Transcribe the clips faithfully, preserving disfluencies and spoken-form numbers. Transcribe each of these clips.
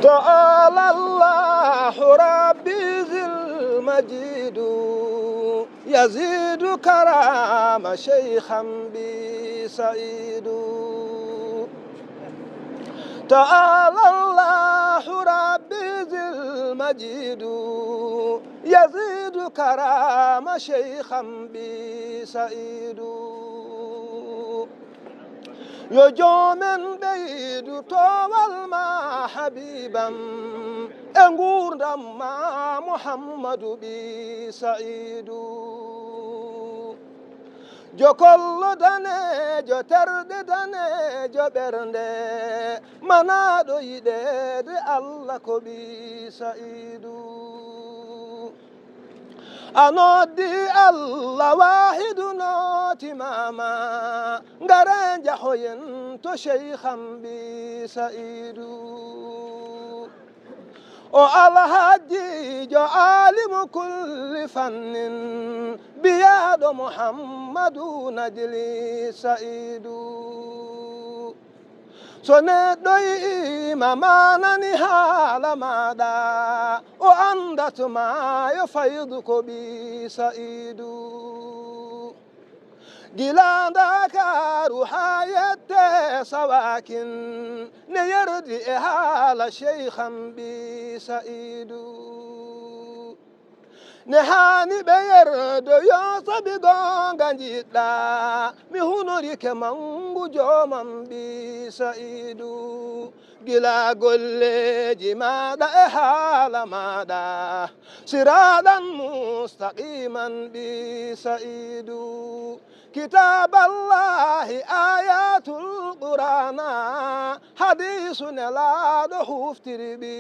تعالى الله ربي ذي المجيد، يزيد كرم شيخا بي سعيد. تعالى الله ربي ذي المجيد، يزيد كرم شيخا بي سعيد. Yo joomen ɓeydu toowal ma habibam, e nguurndam ma Muhammadu ɓi Sa'idu. Jokollo daneejo, terɗe daneejo, ɓernde manaaɗo yiɗeede Allah ko ɓi Sa'idu. A noddi Allah waahidu nootimaama, ngare njahoyen to Sheykh am ɓi Sa'idu. O alhajjiijo aalimu kulli fannin, biyaaɗo Muhammadu Najli Sa'idu. So neɗɗo yi'iima ma nani haala maaɗa, o anndat ma yo faydu ko ɓi Sa'idu. Gila Ndakaaru haa yette Sawakin, ne yerdi e haala Sheykh am ɓi Sa'idu. Ne haani ɓe yerdo yo sabi goonga njiɗɗa, mi hunorike manngu joomam ɓi Sa'idu. Gila golleeji maaɗa e haala maaɗa, siraaɗan mustaqiman ɓi Sa'idu. Kitaaballahi ayatul Qur'aana, hadiisu nelaaɗo huftiri ɓi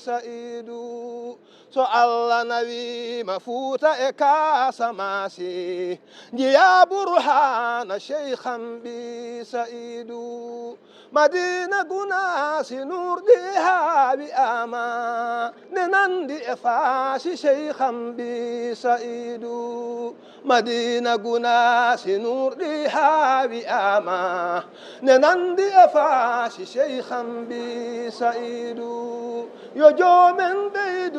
Sa'idu. So Allah nawiima Fuuta e Kaasamaasi, njiya burhaana Sheykh am ɓi Sa'idu. Madiina Gunaasi nuurɗi haa wi'aama, ne nanndi e faasi Sheykh am ɓi Sa'idu. Madiina Gunaasi nuurɗi haa wi'aama, ne nanndi e faasi Sheykh am ɓi Sa'idu. Yo joomen ɓeydu